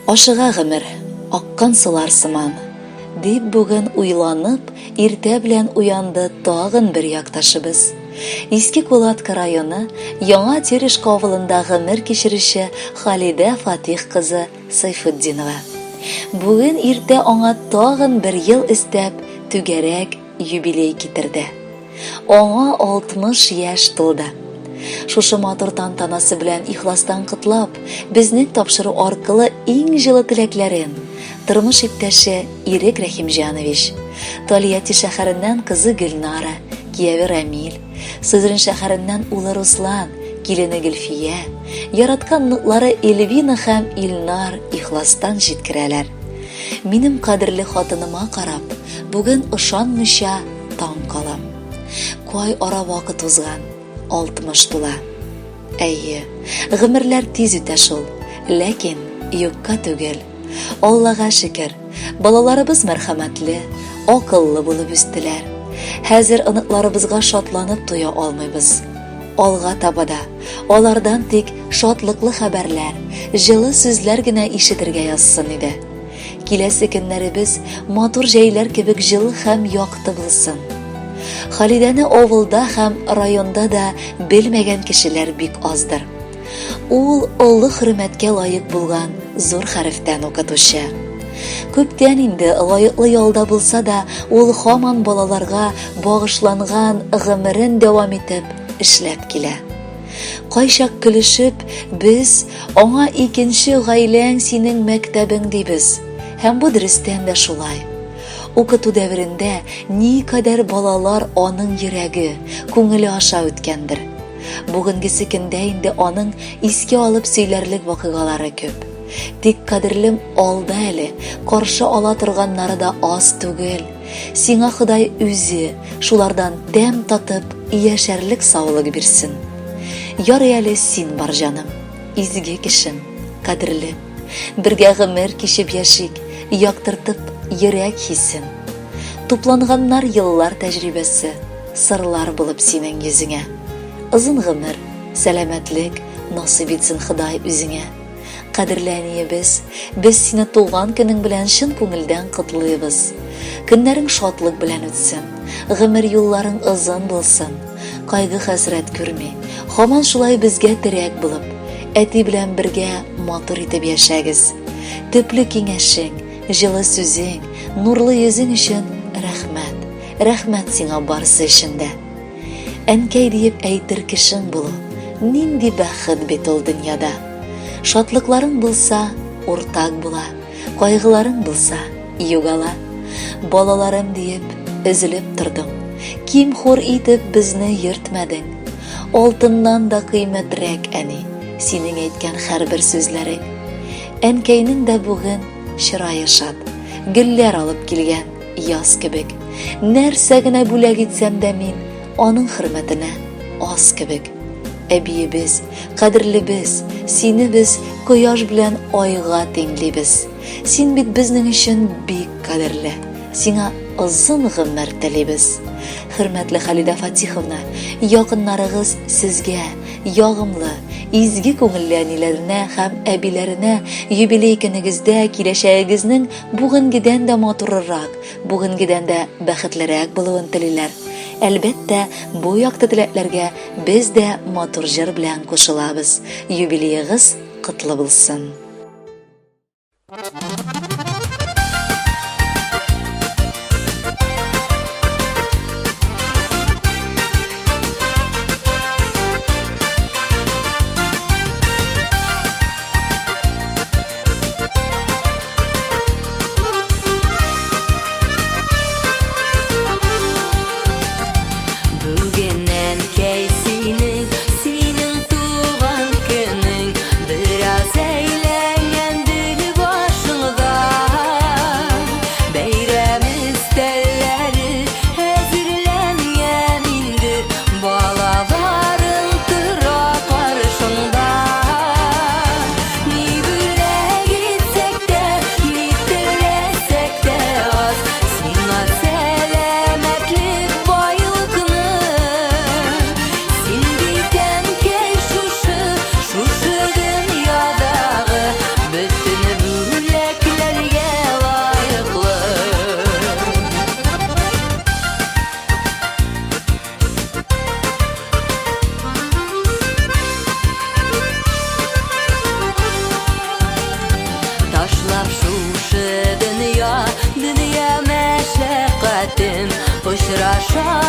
Ашыга гомер, аккан сулар сыман, дип бүген уйланып, иртә белән уянды тагын бер якташыбыз. Иске Кулатка районы Яңа Терешка авылында гомер кичерүче Халидә Фатих кызы Сайфутдинова. Бүген иртә аңа тагын бер ел өстәп, түгәрәк юбилей китерде. Аңа 60 яшь тулды. Шушы матур тантанасы белән ихластан котлап, безнең тапшыру аркылы иң җылы теләкләрен тормыш иптәше Ирек Рәхимҗанович, Тольятти шәһәреннән кызы Гөлнара, кияве Рамил, Сызрань шәһәреннән улы Руслан, килене Гөлфия, яраткан оныклары Эльвина һәм Илнар ихластан җиткерәләр. Минем кадерле хатыныма карап, бүген ышанмыйча таң калам. Кай ара вакыт узган, 60 тула. Әйе, гомерләр тиз үтә шул, ләкин юкка түгел. Аллага шөкер, балаларыбыз мәрхәмәтле, акыллы булып үстеләр. Хәзер оныкларыбызга шатланып туя алмыйбыз. Алга таба да алардан тик шатлыклы хәбәрләр, җылы сүзләр генә ишетергә язсын иде. Киләсе көннәребез матур җәйләр кебек җылы һәм якты булсын. Халидәне авылда һәм районда да белмәгән кешеләр бик аздыр. Ул олы хөрмәткә лаек булган зур хәрефтән укытучы. Күптән инде лаеклы ялда булса да, ул һаман балаларга багышланган гомерен дәвам итеп эшләп килә. Кайчак көлешеп, без аңа икенче гаиләң синең мәктәбең дибез. Һәм бу дөрестән дә шулай. Укыту дәверендә никадәр балалар аның йөрәге, күңеле аша үткәндер. Бүгенгесе көндә инде аның искә алып сөйләрлек вакыйгалары күп. Тик кадерлем алда әле, каршы ала торганнары да аз түгел. Сиңа Ходай үзе шулардан тәм татып яшәрлек саулык бирсен. Ярый әле син бар, җаным, изге кешем, кадерлем. Бергә гомер кичеп яшик, яктыртып йөрәк хисен. Тупланганнар еллар тәҗрибәсе, сырлар булып синең йөзеңә. Озын гомер, сәламәтлек насыйп итсен Ходай үзеңә. Кадерле әниебез, без сине туган көнең белән чын күңелдән котлыйбыз. Көннәрең шатлык белән үтсен, гомер юлларың озын булсын. Кайгы-хәсрәт күрми, һаман шулай безгә терәк булып, әти белән бергә матур итеп яшәгез. Төпле киңәшең, җылы сүзең, нурлы йөзең өчен рәхмәт. Рәхмәт сиңа барысы өчен дә. Әнкәй диеп әйтер кешең булу, нинди бәхет бит ул дөньяда. Шатлыкларың булса, уртак була, кайгыларың булса, югала. Балаларым диеп, өзелеп тордың, ким-хур итеп безне йөртмәдең. Алтыннан да кыйммәтрәк, әни, синең әйткән һәрбер сүзләрең. Әнкәйнең дә бүген чырае шат, гөлләр алып килгән. Яз кебек. Нәрсә генә бүләк итсәм дә мин аның хөрмәтенә аз кебек. Әбиебез, кадерлебез, сине без кояш белән айга тиңлибез. Син бит безнең өчен бик кадерле. Сиңа озын гомер телибез. Хөрмәтле Халидә Фатиховна, якыннарыгыз сезгә, ягымлы, изге күңелле әниләренә һәм әбиләренә юбилей көнегездә киләчәгегезнең бүгенгедән дә матурырак, бүгенгедән дә бәхетлерәк булуын телиләр. Әлбәттә, бу якты теләкләргә без дә матур җыр белән кушылабыз. Юбилеегыз котлы булсын! Бүген әнкәй синең, синең туган көнең. Бераз әйләнгәндер башың. Очраша.